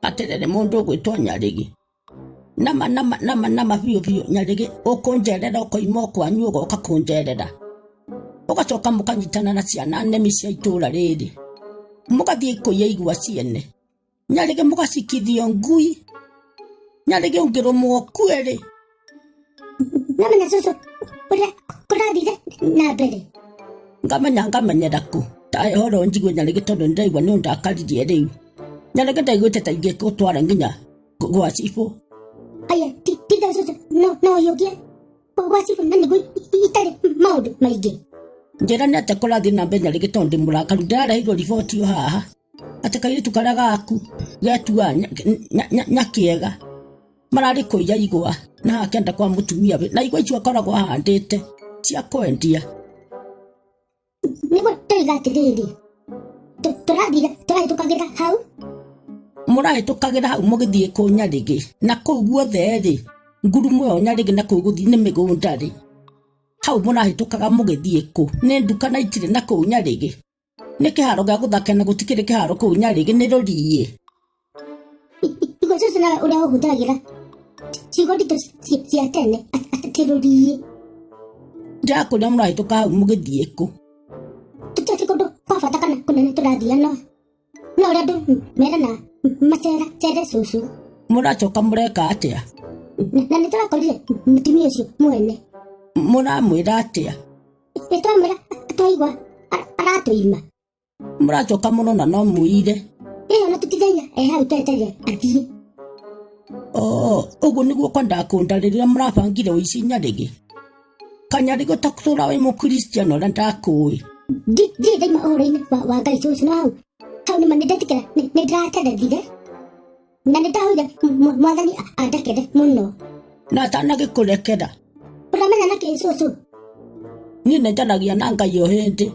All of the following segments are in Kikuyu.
Atĩrĩrĩ mũndũ ũgwĩtwo Nyarĩgĩ, nama nama nama nama biũ biũ Nyarĩgĩ, ũkũnjerera ũkoima o kwanyu ũgoka kũnjerera. Ũgacoka mũkanyitana na ciana nemi cia itũra rĩrĩ, mũgathiĩ kũiya igwa ciene. Nyarĩgĩ mũgacikithio ngui, Nyarĩgĩ ũngĩrũmwo ũkue rĩ. Namenya cũcũ ũrĩa kũrathire na mbere. Ngamenya ngamenyera kũ ta ũhoro njigue Nyarĩgĩ tondũ nĩndaigua nĩ ũndakaririe rĩu. Nyarĩgĩ ndaiguĩte ta ingĩgũtwara nginya gwa cibũ. Aya tiga cũcũ no no ũiyũkie gwa cibũ na nĩguo itarĩ maũndũ maingĩ. Njĩra nĩ atĩa kũrathiĩ na mbere Nyarĩgĩ tondũ ndĩ mũrakaru ndĩrareheirwo riboti o haha atĩ kairĩtu karĩa gaku getua Nyakĩega mararĩ kũiya igwa na haha kĩanda kwa mũtumia na igwa icio akoragwo ahandĩte cia kwendia. Nĩguo ndoiga atĩrĩrĩ, tũrathire tũrahĩtũkagĩra hau. Mũrahĩtũkagĩra hau mũgĩthiĩ kũ Nyarĩgĩ na kũu guothe rĩ ngurumo ĩyo Nyarĩgĩ na kũu gũthiĩ nĩ mĩgũnda rĩ hau mũrahĩtũkaga mũgĩthiĩ kũ nĩ nduka na itirĩ na kũu Nyarĩgĩ nĩ kĩharo gĩa gũthakĩra na gũtikĩrĩ kĩharo kũu Nyarĩgĩ nĩ rũriĩ. Igua cũcũ nawe ũrĩa ũhũthagĩra ciugo nditũ cia tene atĩ rũriĩ. Ndĩrakũria mũrahĩtũka hau mũgĩthiĩ kũ? Tũtiathiĩ kũndũ kwa bata kana kũnene tũrathiĩ no no ũrĩa andũ merana macera cere cũcũ. Mũracoka mũreka atĩa? Na nĩ tũrakorire mũtumia ũcio mwene. Mũramwĩra atĩa? Nĩ twamwĩra twaigua aratũima. Mũracoka mũno na no mũire. Ĩyo na tũtithenya e hau twetereire athiĩ. Oo, ũguo nĩguo kwendaga kũnda rĩrĩa mũrabangire ũici Nyarĩgĩ. Kanyarĩgĩ ũtatũra wĩ mũkristiano ũrĩa ndakũĩ. Ndirĩ ndaima ũhoro-inĩ wa Ngai cũcũ no hau hau nĩma nĩndetĩkĩra nĩndĩraterethire na nĩndahoire mwathani andekere mũno. Na atanagĩkũrekera. Ũramenya nakĩ cũcũ? Niĩ nĩnjaragia na Ngai o hĩndĩ.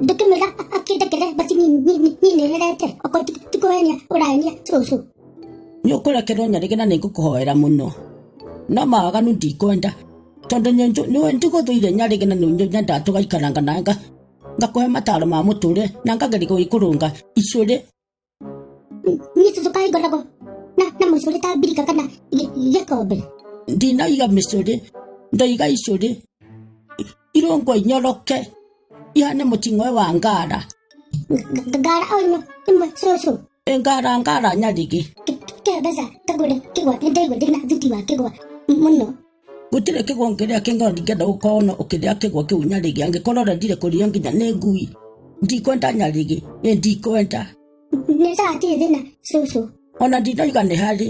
Ndũkĩmwĩra akĩndekere basi niĩ nĩherete okorwo ti kũhenia ũrahenia cũcũ. Nĩ ũkũrekerwo Nyarĩgĩ na nĩngũkũhoera mũno. No mawaganu ndikwenda tondũ nĩũĩ ndigũthũire Nyarĩgĩ na nĩnyendaga tũgaikaranga nawe ngakũhe mataro ma mũtũrĩre na ngageria gũgĩkũrũnga icũrĩ. Niĩ cũcũ kaĩ ngoragwo na mũcũrĩ ta mbirika kana gĩkombe. Ndinaiga mĩcũrĩ ndoiga icũrĩ irũngwo inyoroke ihane mũting'oe wa ngara. Ngara o ĩno ĩmwe cũcũ. Ĩ ngara ngara Nyarĩgĩ. Kĩhe mbeca ngagũre kĩgwa nĩndaigua ndĩna thuti wa kĩgwa mũno. Gũtirĩ kĩgwa ũngĩrĩa kĩngĩ ndingĩenda gũkorwo ũkĩrĩa kĩgwa kĩu Nyarĩgĩ angĩkorwo ũrendire kũrĩo nginya nĩ ngui. Ndikwenda Nyarĩgĩ, ĩ ndikwenda. Nĩ sawa hatirĩ thĩna cũcũ. Ona ndinoiga nĩ harĩ.